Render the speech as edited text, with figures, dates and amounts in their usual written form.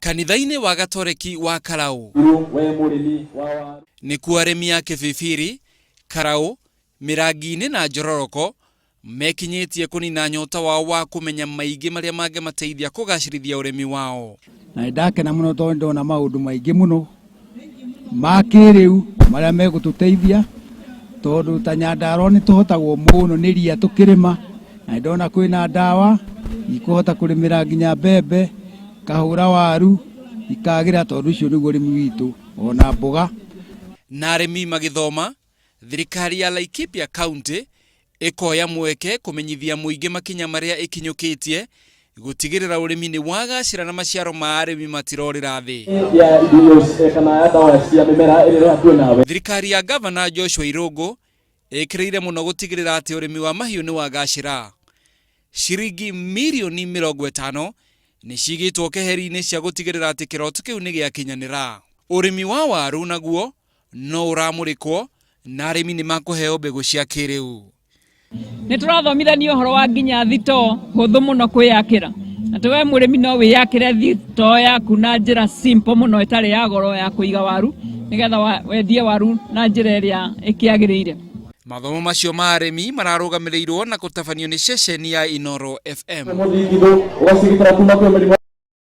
Kanitha-inĩ wa Gatoreki wa Karaũ nĩkuo arĩmi a Kĩbibiri, Karaũ, Mĩrangi-inĩ na Njororoko mekinyĩtie kũnina nyota wao wa kũmenya maingĩ marĩa mangĩmateithia kũgacĩrithia ũrĩmi wao. Na nĩ ndakena mũno tondũ ndona maũndũ maingĩ mũno ma kĩrĩu marĩa megũtũteithia tondũ ta Nyandarua nĩ tũhotagwo mũno nĩ ria tũkĩrĩma na nĩ ndona kwĩna ndawa ikũhota kũrĩmĩra nginya mbembe, kahũra waru ikagĩra tondũ ũcio nĩguo ũrĩmi witũ ona mboga. Na arĩmi magĩthoma, thirikari ya Laikipia County ĩkoya mweke kũmenyithia mũingĩ makinya marĩa ĩkinyũkĩtie gũtigĩrĩra ũrĩmi nĩ wagacĩra na maciaro ma arĩmi matirorĩra thĩ. Ya irio kana ya ndawa cia mĩmera ĩrĩa ĩrĩ hakuhĩ nawe. Thirikari ya Gavana Joshua Irũngũ ĩkĩrĩire mũno gũtigĩrĩra atĩ ũrĩmi wa mahiũ nĩ wagacĩra. Ciringi mirioni 50 nĩ cigĩtwo keheri-inĩ cia gũtigĩrĩra atĩ kĩroto kĩu nĩ gĩakinyanĩra. Ũrĩmi wa waru naguo no ũramũrĩkwo na arĩmi nĩ makũheo mbegũ cia kĩrĩu. Nĩ tũrathomithanio ũhoro wa nginya thitoo hũthũ mũno kwĩyakĩra, atĩ we mũrĩmi no wĩyakĩre thitoo yaku na njĩra simple mũno ĩtarĩ ya goro ya kũiga waru nĩgetha wendie waru na njĩra ĩrĩa ĩkĩagĩrĩire. Mathomo macio ma arĩmi mararũgamĩrĩirwo na gũtabanio nĩ ceceni ya Inooro FM. Mũthingithũ ũgacigitĩra kuma kwĩ mĩrimũ.